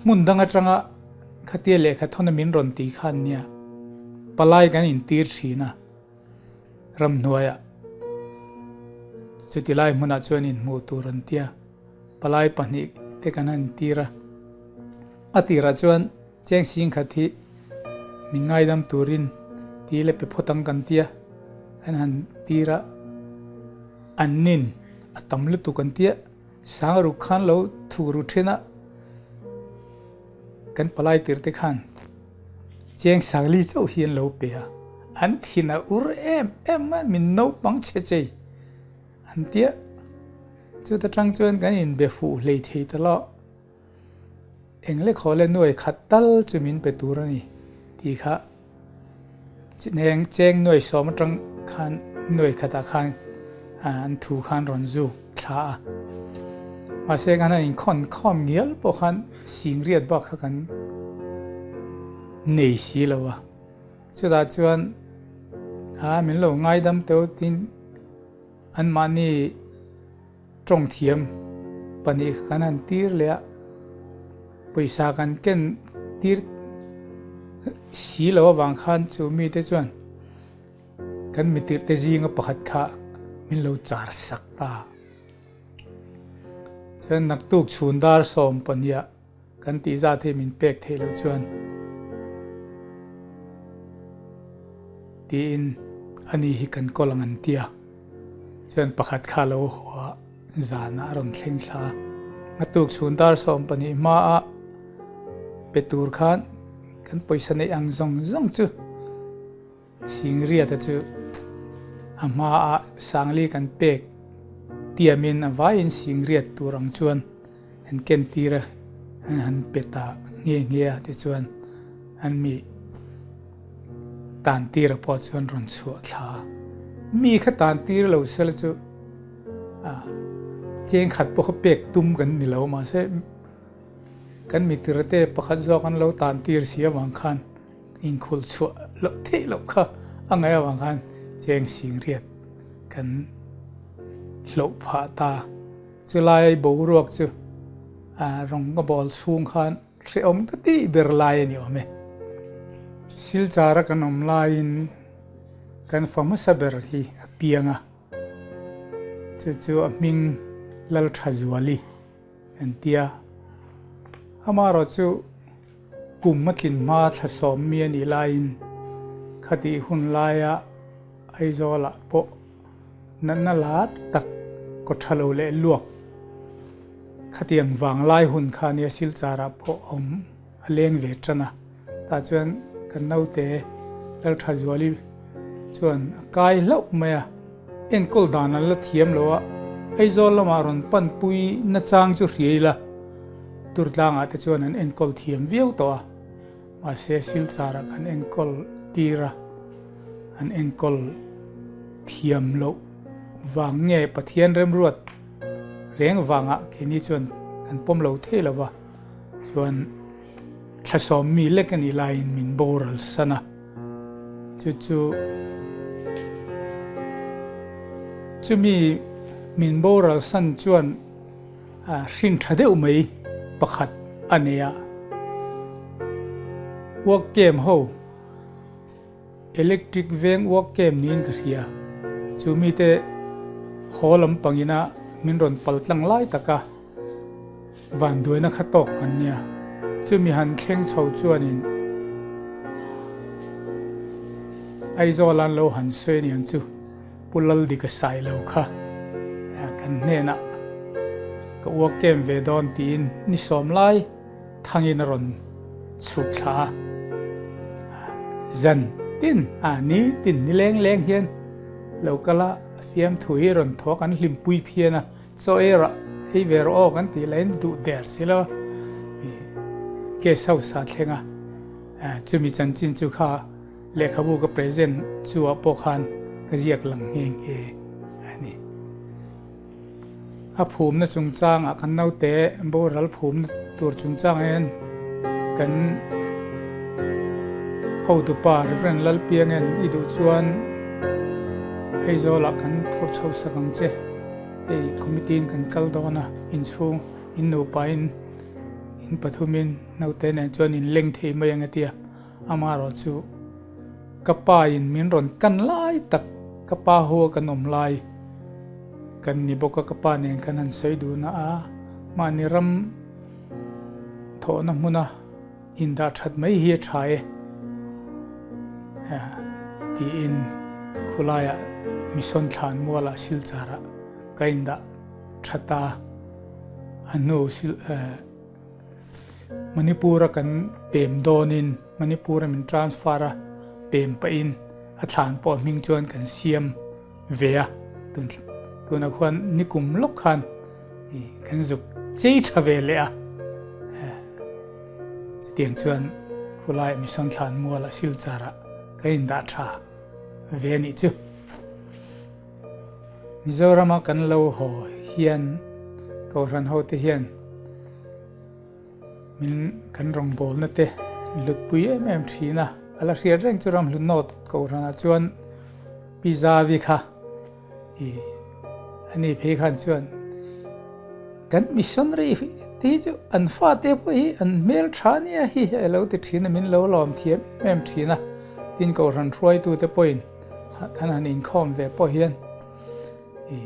hmun dang atanga khatia lehkha thawna min rawn tih khan nia palai kan intir thin a ramhnuaiah chuti lai hmunah chuan inhmuh tur an tia palai pahnih te kan han intir a a tirah chuan cheng sing khat hi min ngaidam turin ti le pe phawt ang kan tia kan han tir a an nin a tam lutuk an tia. Sangruk khan lo thu ru thin a, kan palai tir te khan cheng sangli chauh hi an lo pe a, an thin a ur em em a, min naupang chhe chei an tia. Chuta tang chuan kan inbe fuh hlei thei ta lo, engle khaw le nuai khat tal chu min pe tur a ni tih kha Heng cheng nuai sawm atang khan nuai khatah khan an thu khan rawn zuk thla a. Mahse kan han inkhawn khawm ngial pawh khan sing riat bak kha kan nei si lo a. Chutah chuan a min lo ngaidam teuh tin anmahni Tawng thiam pahnih kha kan han tir leh a, pawisa kan ken tir si lo avang khan chu mite chuan kan mitirhte zinga pakhat kha min lo char sak ta. Chuan naktuk chhun dar sawm pahniha kan tih zat hi min pek theih loh chuan tiin ani hi kan kawl ang an ti a, chuan pakhat kha lo haw a zanah a rawn thleng thla a, naktuk chhun dar 12 hmaah pe tur khan kan pawisa neih ang zawng zawng chu Singriata chu a hmaah Sangli kan pek tiamin a vaiin Singriat tur ang chuan an ken tir a, an han pe ta nghe nghe a tichuan an mi tan tira pawh chuan rawn chhuah thla a. Mi kha tan tir lo sela chu cheng khat pawh kha pek tum kan ni lo mahse kan mitirte pakhat zawk an lo tan tir si avang khan Inkhul chhuah loh theih loh kha a ngaih avang khan cheng sing riat kan hloh phah ta. Chulai boruak chu rawng ka bawl chhung khan hrehawm ka tih ber lai a ni awm e. Silchara kan awm laiin kan fa hmasa ber hi a piang a, chu chu a hming Lalthazuali an ti a. Amaherawhchu Kum a tlin hma thla sawm mi a nih laiin khatih hun laia Aizawlah pawh natna lar tak kaw tha lo leh luak khatiang vang lai hun kha nia Silcharah pawh a awm. a leng ve tan a, tah chuan kan naute Lalthazuali chuan a kai hlauh mai a, enkawl dan an la thiam lo a, Aizawl lamah rawn panpui nachang chu hria ila Durtlangah te chuan an enkawl thiam viau tawh a. Mahse Silchar-ah kan enkawl tir a, an enkawl thiam loh vang nge Pathian remruat reng vangah keini chuan kan pawm lo thei lo va, chuan thlasawm mi lek a nih laiin min boral san a, chu chu chumi min boral san chuan Hrin tha deuh mai pakhat a nei a. Work camp ho, electric veng work camp niin ka hria. Chu mite haw lampang ina min rawn pal tlang lai taka vanduaina kha tawk kan nia. Chumi han thleng chho chuanin Aizawl an lo han sawi aniang chu. Pu Laldika Sailo kha kan hnenah ka uak kem ve dawn tiin ni sawm lai thangin a rawn chhuk thla a. Zan tin a ni tin ni leng leng hian lo kal a, fiamthu hi rawn thawk an hlimpui phian a, chaw ei rah ei ve rawh aw kan tih lahin duh der si lo a, case house ah thleng a, chumi chanchin chu kha Lehkhabu ka present chu ah pawh khan ka ziak lang nghe nghe a ni. A phumna chungchangah kan naute boral phumna tur chungchang hian kan hotupa Reverend Lalpiangen i duh chuan Aizawlah kan phurh chho sak ang che. Hei committee in kan kal dawn a, inchhung in nupa in in pathumin naute nen chuan in leng thei mai ang a tia. Amaherawh chu ka pa in min rawn kan lai tak, ka pa ho a kan awm lai kan ni bawk a, ka pa nen khan han sawi dun a, mahni ram thawhna hmuna indah that mai hi a tha e tiin khulaiah mission thlan mualah Silchar-ah ka indah that a, a hnu Manipur-a kan pem dawnin Manipur-a min transfer a, pem pahin a thlan pawh hming chuan kan siam ve a, tunah khuan nikum lawk khan kan zuk chei tha ve leh a, chutiang chuan khulai mission thlan mualah Silchar-ah ka indah tha ve a nih chu. Mizorama kan lo haw hian Kohhran hote hian min kan rawngbawlna te hlutpui em em thin a, a la hriat reng chu Ramhlunawt Kohhranah chuan Pi Zavi kha i ani phei khan chuan kan missionary te hi chu an fate pawh hi an hmel tha nia hi a lo ti thin a, min lo lawm thiam em em thin a, tin Kohhran hruaitute pawhin Kan han inkhawm ve pawh hian i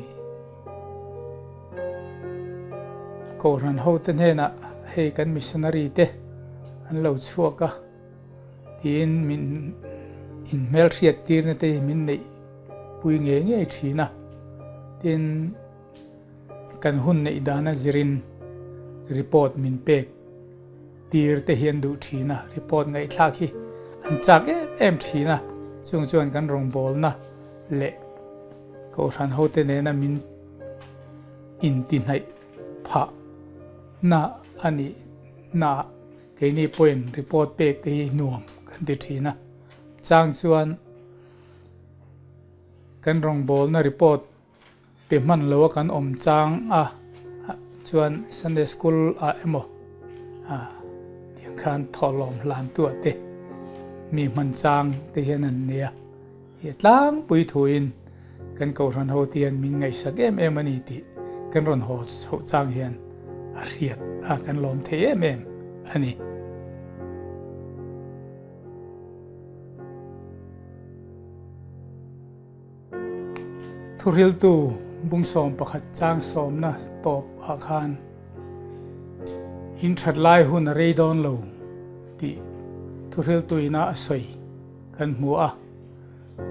Kohhran hote hnenah hei kan missionary te an lo chhuak a tiin min inhmelhriat tirna te hi min neih pui ngei ngei thin a. Tin, kan hun neih dana zirin report min pek. Tir te hi an duh thin a, report ngaihthlak hi an chak em em thin a, chung chuan kan rawngbawlna leh Kohhran hote nena min intihnaih phah na a nih naah keini pawhin report pek te hi nuam kan ti thin a, chang chuan kan rawngbawlna report Pe hman lo a kan awm chang a chuan Sunday School ah emaw tiang khan thawhlawm hlan tu ah te mi hman chang te hian an nei a, i tlangpui thuin kan Kohhran ho te hian min ngaihsak em em a ni tih kan rawn haw chhoh chang hian a hriat a kan lawm thei em em a ni. Thuhriltu bungsawm pakhat chang sawmna tawp ah khan in that lai hun a rei dawn lo tih thuhriltu ina a sawi kan hmu a.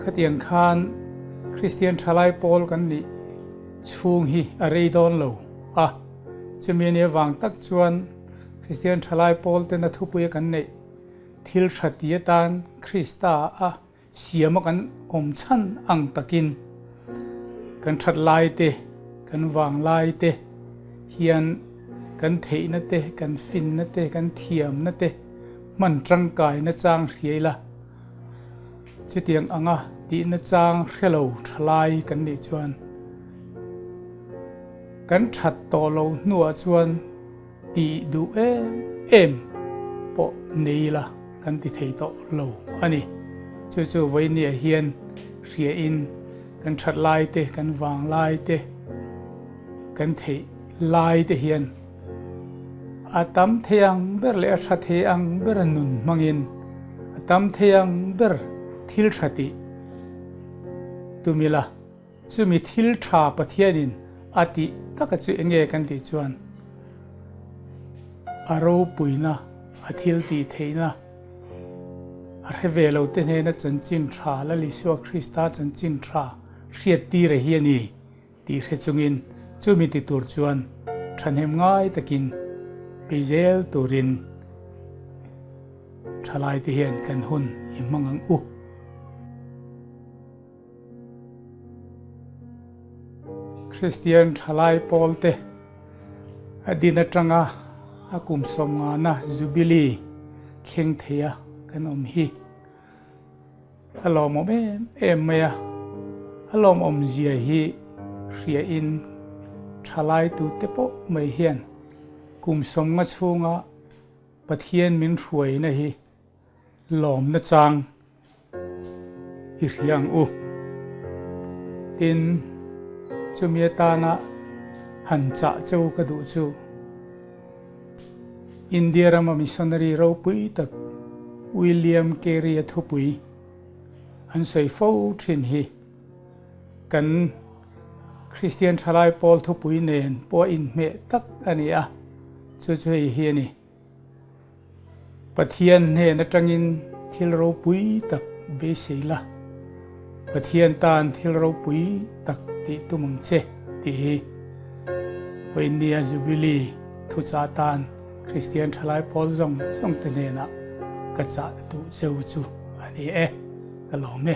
Khatiang khan Kristian thalai pawl kan nih chhung hi a rei dawn lo a, chumi ania vang tak chuan. Kristian thalai pawl tena thupuia kan neih thil tha ti atan Krista a siama kan awm chhan ang takin kan that lai te, kan vang lai te hian kan theihna te, kan finna te, kan thiamna te hman tangkaina chang hria ila. Chutiang anga tihna chang hre lo thalai kan nih chuan kan that tawh loh hnuah chuan tih duh em em pawh nei ila kan ti thei tawh lo a ni. Chu chu vawinia hian hriain kan that lai te, kan vang lai te, kan theih lai te hian a tam thei ang ber leh a tha thei ang bera nun hmangin a tam thei ang ber thil tha tih tum ila. Chumi thil tha Pathianin a tih taka chu enge kan tih chuan a ropuina, a thil tih theihna, a hre ve lo te hnena chanchin tha, Lal Isua Krista chanchin tha hriat tir a hi a ni tih hre chungin chumi ti tur chuan thahnem ngai takin bei zel turin thalaite hian kan hun i hmang ang u. Kristian thalai pawlte a din atanga a kum sawmngana Jubilee thleng theia kan awm hi a lawmawm em em mai a, a lawmawm zia hi hriain thalai tute pawh mai hian kum sawmnga chhunga Pathian min hruaina hi lawmna chang i hria ang u. Tin, chumi atana han chah cheu ka duh chu India rama missionary ropui tak William Carey-a thupui an sawi fo thin hi kan Kristian thalai pawl thupui nen pawh a inhmeh tak a ni a, chu chu hei hi a ni. Pathian hnen atangin thil ropui tak beisei la, Pathian tan thil ropui tak tih tum ang che tih hi Vawinia Jubilee thuchah tan Kristian thalai pawl zawng zawng te hnenah ka chah duh cheu chu a ni e, ka lawm e.